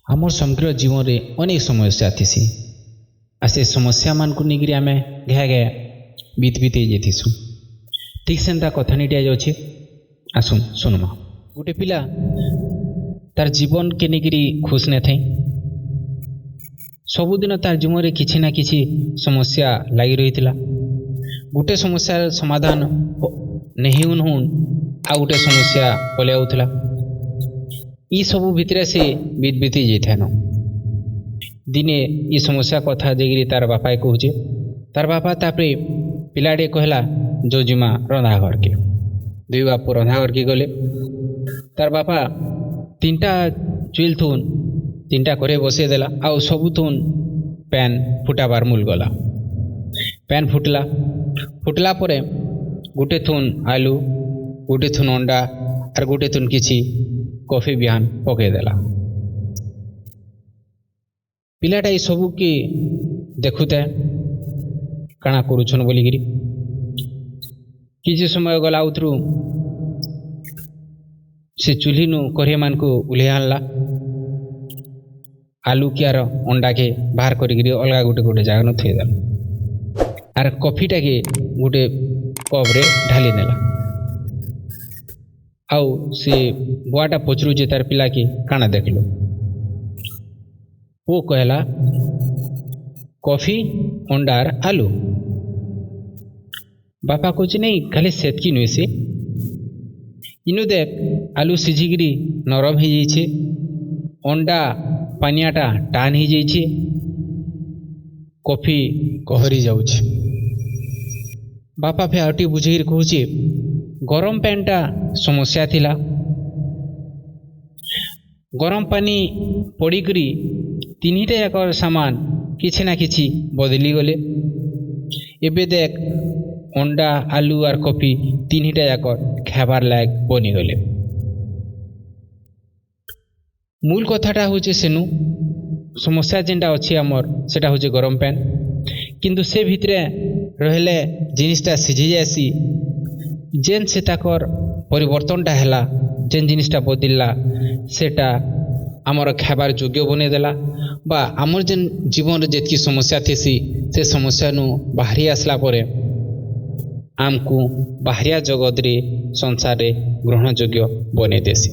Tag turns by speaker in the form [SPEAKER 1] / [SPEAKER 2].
[SPEAKER 1] ଆମର୍ ସମଗ୍ର ଜୀବନରେ ଅନେକ ସମସ୍ୟା ଥିସି ଆର୍ ସେ ସମସ୍ୟାମାନଙ୍କୁ ନେଇକିରି ଆମେ ଘେ ଘେ ବିତ୍ ବିତେଇ ଯାଇଥିସୁଁ। ଠିକ୍ ସେନ୍ତା କଥାନୀଟେ ଆଜି ଅଛେ, ଆସୁନ୍ ଶୁଣମା। ଗୋଟେ ପିଲା ତାର୍ ଜୀବନକେ ନେଇକିରି ଖୁସ୍ ନାଇଥାଇ। ସବୁଦିନ ତାର୍ ଜୀବନରେ କିଛି ନା କିଛି ସମସ୍ୟା ଲାଗି ରହିଥିଲା। ଗୋଟେ ସମସ୍ୟାର ସମାଧାନ ନେଇ ହେଉନ୍ ହେଉନ୍ ଆଉ ଗୋଟେ ସମସ୍ୟା ପଲେଇ ଆଉଥିଲା। ଇ ସବୁ ଭିତରେ ସେ ବିତ୍ ବିତେଇ ଯାଇଥାନ। ଦିନେ ଇ ସମସ୍ୟା କଥା ଯାଇକିରି ତାର୍ ବାପାକେ କହୁଛେ। ତାର୍ ବାପା ତାପରେ ପିଲାଟେ କହେଲା, ଯୋ ଯିମା ରନ୍ଧା ଘରକେ। ଦୁଇ ବାପ ରନ୍ଧା ଘରକେ ଗଲେ। ତାର୍ ବାପା ତିନିଟା ଚୁଇଲ୍ ଥୁନ୍ ତିନିଟା କରେଇ ବସେଇ ଦେଲା ଆଉ ସବୁଥୁନ୍ ପ୍ୟାନ୍ ଫୁଟାବାର୍ ମୂଲ୍ ଗଲା। ପ୍ୟାନ୍ ଫୁଟଲା। ଫୁଟଲା ପରେ ଗୋଟେ ଥୁନ୍ ଆଲୁ, ଗୋଟେ ଥୁନ୍ ଅଣ୍ଡା ଆର୍ ଗୋଟେ ଥୁନ୍ କିଛି କଫି ବିହାନ୍ ପକେଇଦେଲା। ପିଲାଟା ଏ ସବୁକେ ଦେଖୁଥାଏ କାଣା କରୁଛନ୍ ବୋଲିକିରି। କିଛି ସମୟ ଗଲା ଉଥରୁ ସେ ଚୁଲିନୁ କରେଇମାନଙ୍କୁ ଉହ୍ଲେଇ ଆଣିଲା। ଆଲୁ କି ଆର ଅଣ୍ଡାକେ ବାହାର କରିକିରି ଅଲଗା ଗୋଟେ ଗୋଟେ ଜାଗାନୁ ଥୋଇଦେଲା ଆର୍ କଫିଟାକେ ଗୋଟେ କପ୍ରେ ଢାଲି ନେଲା। ଆଉ ସେ ବୁଆଟା ପଚରୁଛେ ତାର୍ ପିଲାକେ, କାଣା ଦେଖିଲୁ? ପୁଅ କହେଲା, କଫି, ଅଣ୍ଡା ଆର୍ ଆଲୁ। ବାପା କହୁଛି, ନାଇଁ, ଖାଲି ସେତ୍କି ନୁହେଁ ସେ, ଇନୁ ଦେଖ, ଆଲୁ ସିଝିକିରି ନରମ ହେଇଯାଇଛେ, ଅଣ୍ଡା ପାନିଆଟା ଟାନ୍ ହେଇଯାଇଛେ, କଫି କହରି ଯାଉଛି। ବାପା ଫେର୍ ଆଉ ଟିକେ ବୁଝେଇକିରି କହୁଛେ, ଗରମ ପାଣିଟା ସମସ୍ୟା ଥିଲା, ଗରମ ପାନି ପଡ଼ିକରି ତିନିଟା ଯାକର ସାମାନ କିଛି ନା କିଛି ବଦଲି ଗଲେ। ଏବେ ଦେଖ, ଅଣ୍ଡା, ଆଲୁ ଆର୍ କଫି ତିନିଟା ଯାକ ଖାଇବାର୍ ଲାୟକ ବନିଗଲେ। ମୂଳ କଥାଟା ହଉଛେ, ସେନୁ ସମସ୍ୟା ଯେନ୍ଟା ଅଛି ଆମର୍, ସେଟା ହଉଛେ ଗରମ ପାଏନ୍। କିନ୍ତୁ ସେ ଭିତରେ ରହିଲେ ଜିନିଷଟା ସିଝି ଯାଏସି। ଯେନ୍ ସେ ତାକର୍ ପରିବର୍ତ୍ତନଟା ହେଲା, ଯେନ୍ ଜିନିଷଟା ବଦଲିଲା, ସେଟା ଆମର ଖାଇବାର୍ ଯୋଗ୍ୟ ବନେଇଦେଲା ବା ଆମର୍ ଯେନ୍ ଜୀବନରେ ଯେତ୍କି ସମସ୍ୟା ଥିସି, ସେ ସମସ୍ୟାନୁ ବାହାରି ଆସିଲା ପରେ ଆମକୁ ବାହାରିଆ ଜଗତରେ, ସଂସାରରେ ଗ୍ରହଣଯୋଗ୍ୟ ବନେଇ ଦେସି।